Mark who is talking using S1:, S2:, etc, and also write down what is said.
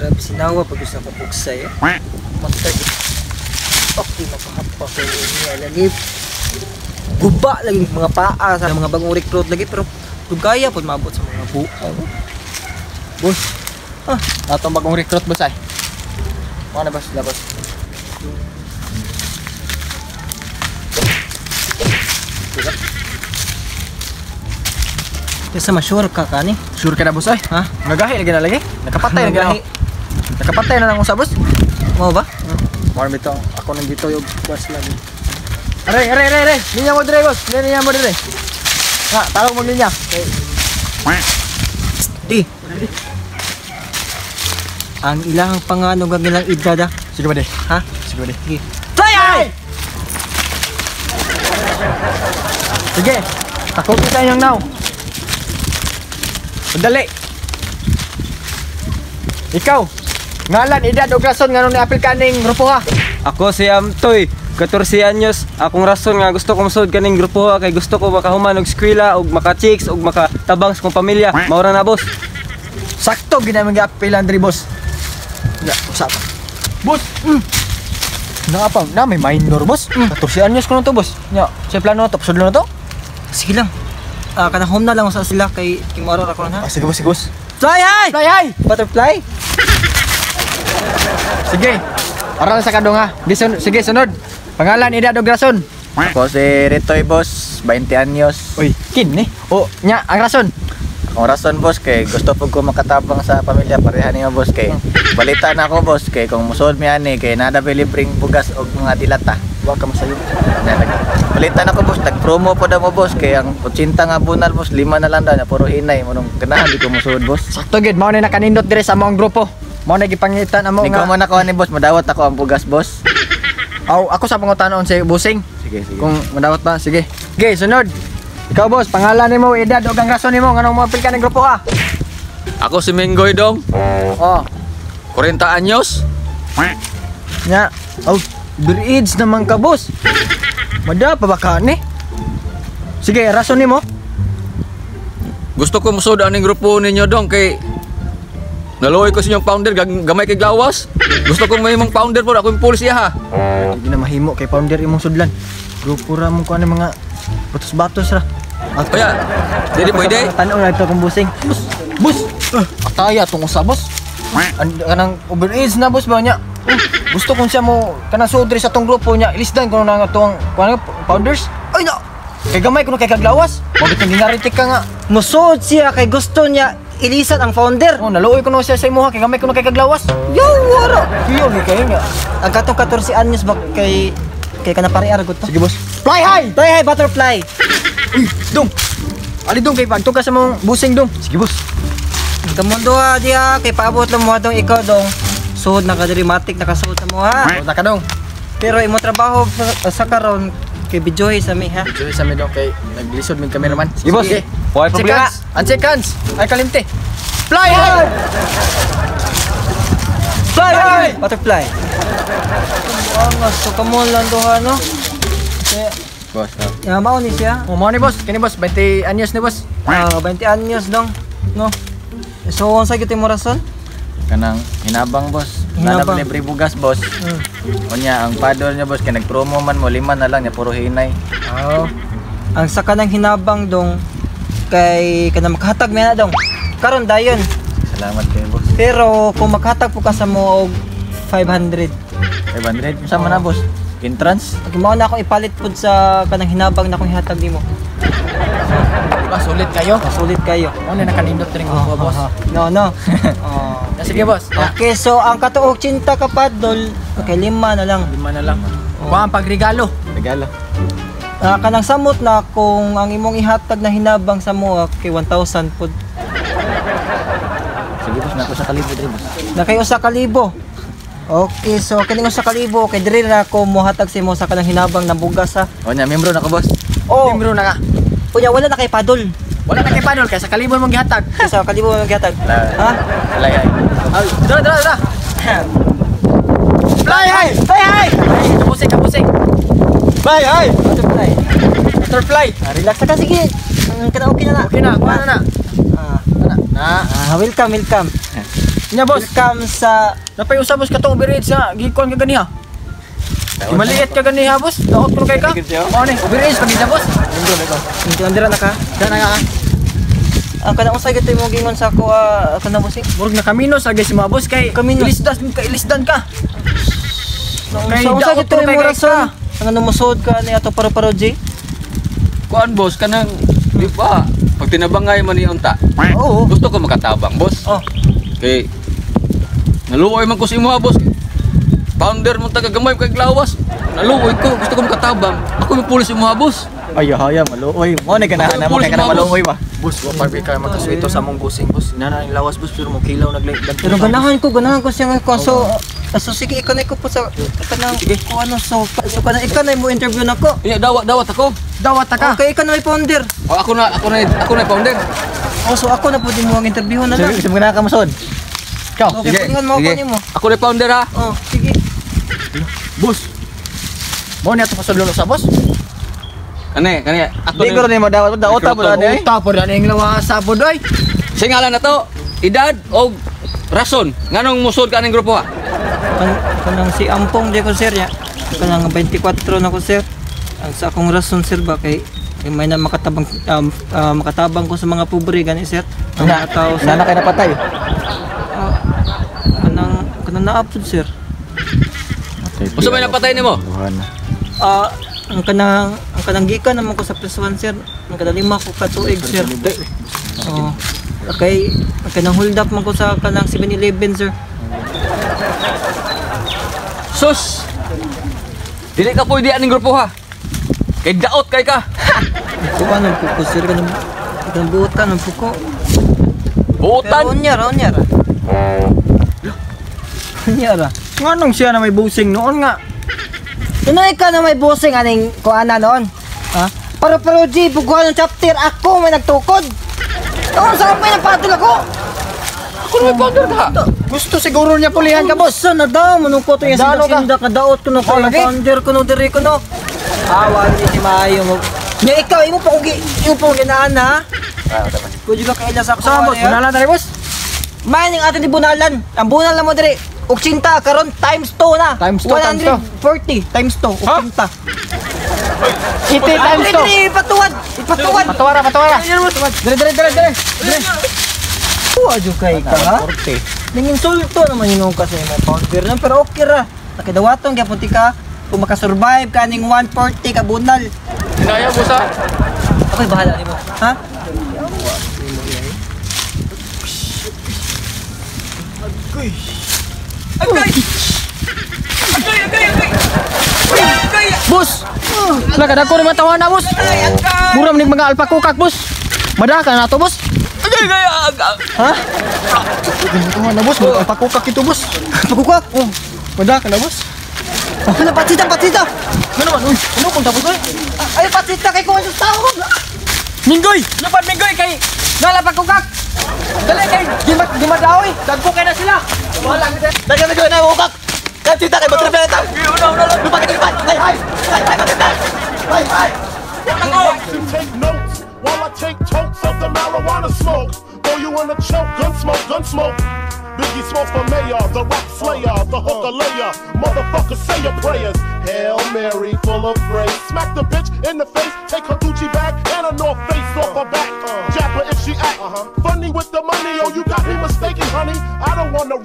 S1: Grabe sinawa pag gusto akong buksay eh. Matay. Okay, mapahapa ko niya lagi. Guba lagi mga paa sa mga bagong recruit lagi pero dugaya pud maabot sa mga buo.
S2: Boss. Ah, atong bagong recruit, boss ay. Mga na boss, labas.
S1: Kaysa ma-sure ka kani.
S2: Sure ka na, boss ay?
S1: Ha?
S2: Nagahi lagi na lagi. Nakapatay lagi na.
S1: Nagahi.
S2: Nakapatay na lang usa, boss.
S1: Mo ba?
S2: Mara bitaw ako nang dito yung boss lagi. Aray, aray, aray, aray. Linya mo dire, boss. Linya mo dire. Ha, tawag mo linya. Okay.
S1: Di. Ang ilang panganog ang ilang edad ah.
S2: Sige ba, di?
S1: Ha?
S2: Sige ba, di?
S1: Sige. Fly high!
S2: Sige. Takuti sa inyong now. Dali. Ikaw, ngalan, edad o rason nganong ni-apil ka ning grupo ha?
S3: Ako si Amtoy, 14 anyos. Akong rason nga gusto ko mosud kaning grupo ha, kay gusto ko makahuman og eskwela og maka-chicks og makatabang sa kong pamilya. Mao ra na, boss.
S2: Sakto ginaming gi-apilan diri, boss. Ya, usap. Boss. Naa pa, na may minor, boss. 14 anyos ko na to, boss. Nya, sa plano na to, sudlo na to.
S1: Sige lang. Ah, kanang home na lang sa sila kay kimoro ra ko ha.
S2: Ah, sige boss, sige boss.
S1: Fly high!
S2: Fly high!
S1: Butterfly.
S2: Sige. Aral sa kadong ha. Sige, sunod. Pangalan, edad og rason.
S4: Ako si Ritoy, boss, 20 anyos.
S2: Uy, kin ni. O, nya, ang rason.
S4: Akong rason, boss, kay gusto pud ko makatabang sa pamilya pareha niyo, boss, kay balita na ako, boss, kay kung musuod mi ani kay nada ba libreng bugas og mga dilata.
S2: Wa ka masayo.
S4: Nya, balita na ko, boss, nag-promo po daw mo, boss, kay ang 80 nga bunal, boss, 5 na lang daw na puro hinay mo nung ganahan di ko musuod, boss.
S2: Sakto gid mao ni nakanindot dire sa among grupo. Mao na gipangitan amo
S4: Ni
S2: nga.
S4: ko man ako ani, boss, madawat ako ang bugas, boss.
S2: Aw, ako sa pangutanon si Busing.
S4: Sige, sige.
S2: Kung madawat ba, sige. Okay, sunod. Ikaw, boss, pangalan nimo, edad ug ang rason nimo nganong moapil ka ning grupo ha?
S5: Ako si Menggoy Dong,
S2: Oh,
S5: 40 anyos.
S2: nya. Oh, age naman ka, boss. Mada pa ba ka ni? Sige, rason nimo.
S5: Gusto ko musod aning grupo ninyo, Dong, kay naluoy ko sa inyong founder, gamay kay glawas. Gusto ko may mong founder po, ako yung pulis iya ha.
S2: Hindi na mahimo kay founder imong sudlan. Grupo ra mo kuan mga batos-batos ra. At
S5: Kaya, dili pwede.
S2: Tanaw na ito kung busing. Boss, boss. Ataya tong usa, boss. Kanang overage na, boss ba niya? Gusto kung siya mo kanang sudri sa tong grupo niya, ilisdan ko na nga tong kuan founders. Ay na. Kay gamay kuno kay kaglawas. Mo bitong gingaritik ka nga.
S1: Musuod siya kay gusto niya ilisan ang founder.
S2: Oh, naluoy ko no siya sa imuha kay gamay kuno kay kaglawas.
S1: Yo, wala.
S2: Iyo ni kayo nga.
S1: Ang katong 14 anyos ba kay kay kana pare argot to.
S2: Sige, boss. Fly high.
S1: Fly high butterfly.
S2: Uy, dong. Ali dong kay pagtuka sa mong busing, dong. Sige, boss.
S1: Kamundo ha diha kay paabot lang mo dong ikaw dong. Suod na ka diri matik nakasuod na mo ha.
S2: Oh, naka dong.
S1: Pero imo trabaho sa karon kay bijoy sa mi ha.
S2: Joy sa mi dong kay naglisod mig cameraman.
S3: Sige, boss. Walay problema.
S2: Seconds. Ang seconds. Ay kalimte. Fly high.
S1: Fly high butterfly. Angas so kamo lang duha no. Kaya
S4: Boss, oh.
S1: ya mao ni siya.
S2: Oh, mo ni boss. Kini boss, 20 anyos ni boss.
S1: Ah, 20 anyos dong. No. So unsa gyud mo rason?
S4: Kanang hinabang, boss. Nada
S1: Hinabang.
S4: ba libre bugas, boss. Unya ang paddle niya, boss, kay nag-promo man mo 5 na lang niya puro hinay.
S1: Oh. Ang sa kanang hinabang dong kay kanang makahatag may na dong. Karon dayon.
S4: Salamat kayo, boss.
S1: Pero kung makahatag po ka sa mo og 500.
S4: 500 unsa man na, boss? Entrance?
S1: Pag mao na ako ipalit pud sa kanang hinabang na akong ihatag nimo.
S2: Diba, sulit kayo.
S1: Sulit kayo.
S2: Mo ni nakanindot diri grupo, boss.
S1: No, no. Oh.
S2: Na, sige, boss.
S1: Okay, so ang katuok 80 ka paddle, okay, 5 na lang.
S2: 5 na lang. Kuha ang pagregalo.
S4: Regalo.
S1: Ah, kanang samot na kung ang imong ihatag na hinabang sa mo kay 1,000 pud.
S4: Sige, boss, nako sa kalibo diri, boss.
S1: Na kay usa ka libo. Okay, so kining usa ka libo kay diri na ako mohatag sa imo sa kanang hinabang na bugas ha.
S4: O nya, membro na ko, boss.
S1: Oh,
S2: Membro na ka.
S1: unya wala na kay paddle.
S2: Wala na kay paddle kay sa kalibo mong gihatag.
S1: Usa ka libo mong gihatag. Ha?
S4: Fly high.
S2: Ay, dra dra dra. Fly high.
S1: Fly high!
S2: Kabusing, kabusing. Fly high.
S1: Butterfly.
S2: Butterfly.
S1: Ah, relax na ka sige. Kana okay na na.
S2: Okay na, kuha na na.
S1: Ah,
S2: Na. Na.
S1: ah, welcome, welcome.
S2: Nya boss.
S1: Welcome sa
S2: Napay usa boss katong overage sa gikon ka ganiha. Maliit ka ganiha boss. Daot kuno kay ka. Mao ni overage pag siya boss.
S1: Hindi na ka.
S2: Dana ka.
S1: Ang kanang usay gatoy mo gingon sa ako kanang bossing.
S2: Murag nakamino sa guys mga boss kay
S1: Kaminos.
S2: ilisdas ka ilisdan ka. Kay
S1: Sa usay
S2: daot
S1: gatoy
S2: kuno kay
S1: mo
S2: ka.
S1: rason. Ang ano mosuod ka ni ato paro-paro J.
S5: Kuan boss kanang di ba? Pag tinabangay man ni unta.
S1: Oo.
S5: Gusto ko makatabang boss.
S1: Oh.
S5: Kay naluoy man ko sa imo boss. Founder mo taga gamay kay lawas. Naluoy ko, gusto ko makatabang. Ako yung pulis imo boss.
S4: Ay, haya maluoy. Mo ni ganahan na mo kay kanang maluoy ba.
S2: Boss, wa pa kay makaswito sa among busing boss. Nana ang lawas boss pero mo kilaw naglag.
S1: Pero ganahan ko siya nga ko. So, so sige ikaw na ko po sa kanang ko ano so so kanang ikaw na mo interview nako.
S5: Iya dawat dawat ako.
S2: Dawat ta ka.
S1: Okay, ikaw na may founder.
S5: Oh, ako na founder.
S1: Oh, so ako na po din mo ang interview na lang.
S4: Sige, ganahan ka mosod.
S2: Ikaw.
S1: Okay, pwede mo ako nimo.
S5: Ako na founder ha.
S1: Oh, sige.
S2: Boss. Mo ni ato pasudlon sa boss.
S5: Kani, kani. Ato
S4: Di ko rin mo dawat daot ta po ani.
S2: Uta po na ning lawas sa bodoy.
S5: Singalan na to, edad o rason nganong musod ka ning grupo ha?
S1: Kanang si Ampong di ko sir ya. Kanang 24 na ko sir. Ang sa akong rason sir ba kay kay may na makatabang makatabang ko sa mga pobre gani sir. Ang mga tao sir.
S4: Nana kay napatay.
S1: Kanang kanang naapod sir.
S5: Unsa may napatay nimo?
S1: Ang kanang gikan naman ko sa press 1 sir. Ang kanang 5 ko ka tuig sir. Oh. Okay, ang kanang hold up man ko sa kanang 7-Eleven sir.
S5: Sus. Dili ka pwede aning grupo ha. Kay daot kay ka.
S1: Ko ano po ko sir kanang kanang buotan man po ko.
S5: Buotan.
S1: Pero unya ra unya ra. Unya ra.
S2: Nganong siya na may busing noon nga?
S1: Tunoy ka na may busing aning kuana noon. Ha? Paro-paro G, buguhan ng chapter, ako may nagtukod. Noon sa may nagpatol ako.
S5: Ako na may founder ka.
S2: Gusto siguro niya pulihan ka boss.
S1: Sa na daw, manong ko to yung
S2: Dalo ka.
S1: sindak-sindak, nadaot ko no,
S2: Oh, lagi.
S1: founder ko no, diri ko no. Ah, wala ni si Maayo mo. Nya ikaw, imo pa kong imo pa kong ginaan ha. Pwede ka kaila sa
S2: Sa boss, bunalan tayo boss.
S1: Maning atin di bunalan. Ang bunal na mo diri. 80 karon times 2 na.
S2: Times two, times two.
S1: 140 times 2, 80.
S2: 80 times
S1: Diri, diri, ipatuwad. Ipatuwad.
S2: 2. Patawara, patawara. Dire dire dire dire.
S1: Kuha jud kay ka ha. Nanginsulto naman yun ka sa imong founder na pero okay ra. Nakidawaton gyapon ti ka kung makasurvive ka ning 140 ka bunal.
S5: Hinaya mo sa.
S1: Ako'y bahala nimo. Ha?
S2: Boss. Wala ka dako ni tawa na boss. Mura man ning mga alpakukak boss. Madaka na to boss.
S5: Agay agay agay.
S2: Ha? Tawa na boss, mga alpakukak ito boss.
S1: Pagkukak.
S2: Oh, madaka na boss.
S1: Ano patsita patsita.
S2: Ano man, uy, ano kung tapos oy?
S1: Ay patsita kay kuha sa tao.
S2: Minggoy, lupad Minggoy kay nalapakukak. Dali kay gimat gimadaoy, dagko kay na sila. Wala
S4: Dagan na na ukak. Katsita kay batrepeta ta. Lupat lupat. Ay ay. Ay ay batrepeta. Ay ay.
S6: Take notes while I take tokes of the marijuana smoke. Throw you in a choke, gun smoke, gun smoke. Biggie Smalls for mayor, the rap slayer, the hooker layer. Motherfucker, say your prayers. Hail Mary, full of grace. Smack the bitch in the face, take her Gucci bag and her North Face off her back. Jab her if she act funny with the money. Oh, you got me mistaken, honey. I don't wanna.